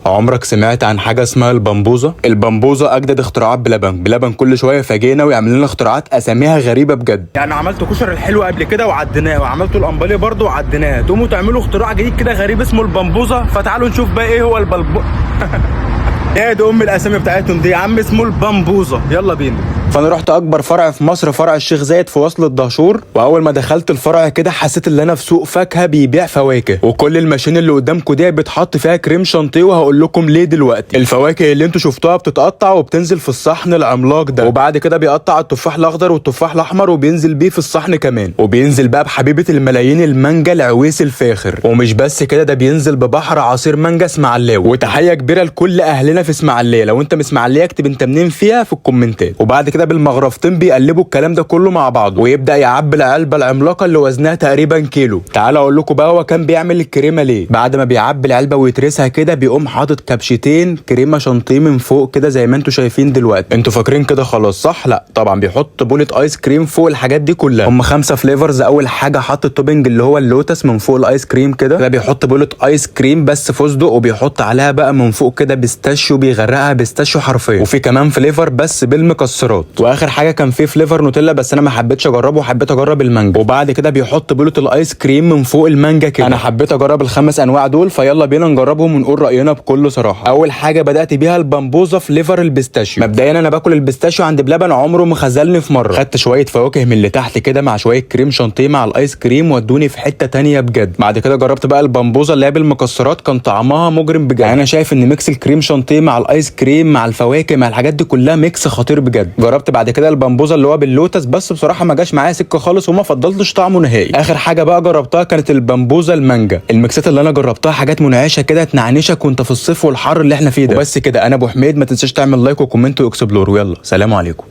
عمرك سمعت عن حاجة اسمها البمبوزه؟ البمبوزه اجدد اختراعات بلبن. بلبن كل شوية فاجئنا ويعمل لنا اختراعات اساميها غريبة بجد. يعني عملت كشري الحلو قبل كده وعديناه، وعملتوا الامبالي برضه وعديناه، تقوموا تعملوا اختراع جديد كده غريب اسمه البمبوزه. فتعالوا نشوف بقى ايه هو البلبو. ايه ده ام الاسامي بتاعتهم دي يا عم، اسمه البمبوزه. يلا بينا. فانا رحت اكبر فرع في مصر، فرع الشيخ زايد في وصل الدهشور، واول ما دخلت الفرع كده حسيت ان انا في سوق فاكهة بيبيع فواكه، وكل ال machine اللي قدامكم دي بتحط فيها كريم شانتيه، وهقول لكم ليه دلوقتي. الفواكه اللي انتوا شفتوها بتتقطع وبتنزل في الصحن العملاق ده، وبعد كده بيقطع التفاح الاخضر والتفاح الاحمر وبينزل بيه في الصحن كمان، وبينزل بقى بحبيبه الملايين المانجا العويس الفاخر. ومش بس كده، ده بينزل ببحر عصير مانجا اسماعيلاوي. وتحية كبيرة لكل اهلنا في اسماعيليه، لو انت من اسماعيليه اكتب انت منين فيها في الكومنتات. وبعد كده بالمغرفتين بيقلبوا الكلام ده كله مع بعضه، ويبدا يعبي العلبة العملاقة اللي وزنها تقريبا كيلو. تعال اقول لكم بقى هو كان بيعمل الكريمة ليه. بعد ما بيعبي العلبة ويترسها كده بيقوم حاطط كبشتين كريمة شانتيه من فوق كده زي ما انتوا شايفين دلوقتي. انتوا فاكرين كده خلاص صح؟ لا طبعا، بيحط بولة ايس كريم فوق الحاجات دي كلها. هم 5 flavors. اول حاجة حط ال topping اللي هو اللوتس من فوق الايس كريم كده، ده بيحط بولة ايس كريم بس فستق، وبيحط عليها بقى من فوق كده pistachio، بيغرقها pistachio حرفيا. وفي كمان flavor بس بالمكسرات. واخر حاجة كان في flavor نوتيلا بس انا ما حبيتش اجربه، وحبيت اجرب المانجا. وبعد كده بيحط بولة الايس كريم من فوق المانجا كده. انا حبيت اجرب ال5 انواع دول، فيلا بينا نجربهم ونقول راينا بكل صراحة. اول حاجة بدات بيها البمبوزه flavor ال pistachio. مبدئيا انا باكل ال pistachio عند بلبن عمره ما خذلني في مرة. خدت شوية فواكه من اللي تحت كده مع شوية كريم شانتيه مع الايس كريم، ودوني في حتة تانية بجد. بعد كده جربت بقى البمبوزه اللي هي بالمكسرات، كان طعمها مجرم بجد. يعني انا شايف ان mix الكريم شانتيه مع الايس كريم مع الفواكه مع الحاجات دي كلها mix خطير بجد. جربت بعد كده البمبوزه اللي هو باللوتس، بس بصراحة ما جاش معايا سكة خالص وما فضلتش طعمه نهائي. اخر حاجة بقى جربتها كانت البمبوزه المانجا. الميكسات اللي انا جربتها حاجات منعشه كده تنعنشك وانت في الصيف والحر اللي احنا فيه ده. وبس كده، انا ابو حميد، ما تنساش تعمل like و comment و explore، ويلا سلام عليكم.